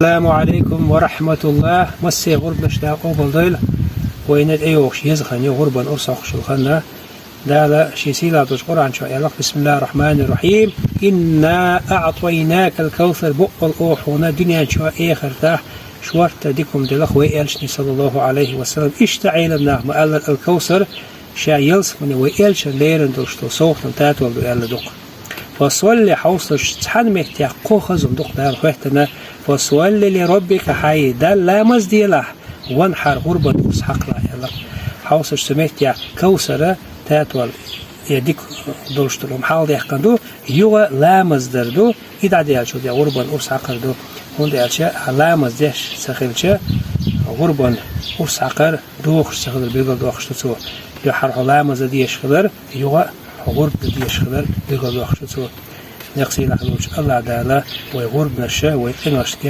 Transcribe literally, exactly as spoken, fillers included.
Ассаламу Ӏалайкум ва рахьматуллахӀ. Массехк гӀурбанаш Дала къобалдойла. Вайна тӀейогӀуш еза хан я гӀурбан урс хьокхаш йола хан. Дала ший сийлахь долча Къуръан чу аьлар: «БисмиллахӀир-рахьманир-рахьим. Инна аӀтӀайнакал кавсар». Боккъал оаха хьона дуьнен чу, эхартахь шортта дика хӀума делар вай элчане, саллаллахӀу Ӏалайхи ва саллам. Иштта Ӏелам наха ма-аллара, ал-кавсар ша ялсмане вай элчанна лерина долаш дола совгӀат татол ду аьнна дукха. «Фасолли», хьовсалаш, цхьан меттехь кхо хаза хӀума дукха Дала хоьттина: «Фасолли ли роббика», хьай Далла ламаз делахь, «ванхьар», гӀурбан урс хьакхалахь аьлар. Хьовсалаш, цу меттехь кавсар татол, я дика долаш дола хӀума хьалдаьккхина ду, юха ламаз дар ду, и дӀадаьлча тӀехьа гӀурбан урс хьакхар ду. ХӀунда аьлча ахь ламаз деш ца хилча, гӀурбан урс хьакхар дохуш ца хилар билгалдоаккхаш ду цо. Дуьххьара хьо ламаз дан дезаш хилар, юха хьо гӀурба дан дезаш хилар билгалдоаккхаш ду цо. Некъ сийлахь волча АллахӀ Дала вай гӀурбанаш, вай къинош геч